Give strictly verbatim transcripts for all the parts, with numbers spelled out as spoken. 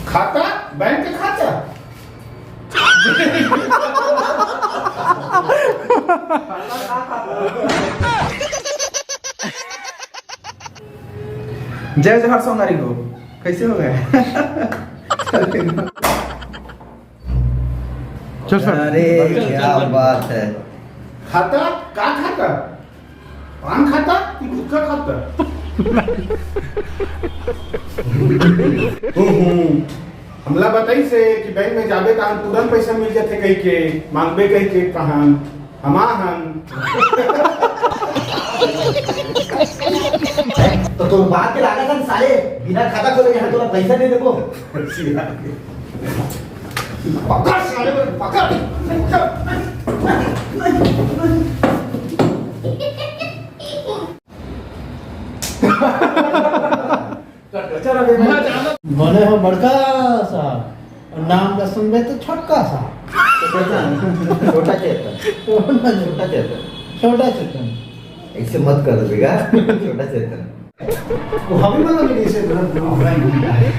खाता, बैंक के खाता। जय जोहार संगवारी हो, कैसे हो गए? चल सर। अरे, क्या बात है। खाता, का खाता? पान खाता कि गुटखा खाता? हम्म, हम्म। हमला बताइस हे कि बैंक में जाबे तहान तुरंत पैसा मिल जाथे कहिके, मांगबे कहिके तहान हमा हन। तो तोर बात के लागत हन साले, बिना खाता खोले यहाँ तोला पैसा नहीं देबो। पकड़ साले को, पकड़, पकड़। बने हो बड़का सा, और नाम ला सुनबे तो छोटका सा। छोटा चेतन। छोटा चेतन। छोटा चेतन। ऐसे मत कर बेटा, छोटा चेतन। वो हमें मतलब नहीं, इसे गलत बोल रहा है।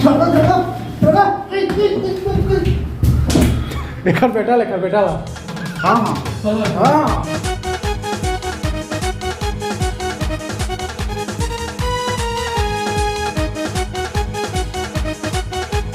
छोटा, छोटा, छोटा। एकर बेटा ले, एकर बेटा ला। हाँ, हाँ। हाँ।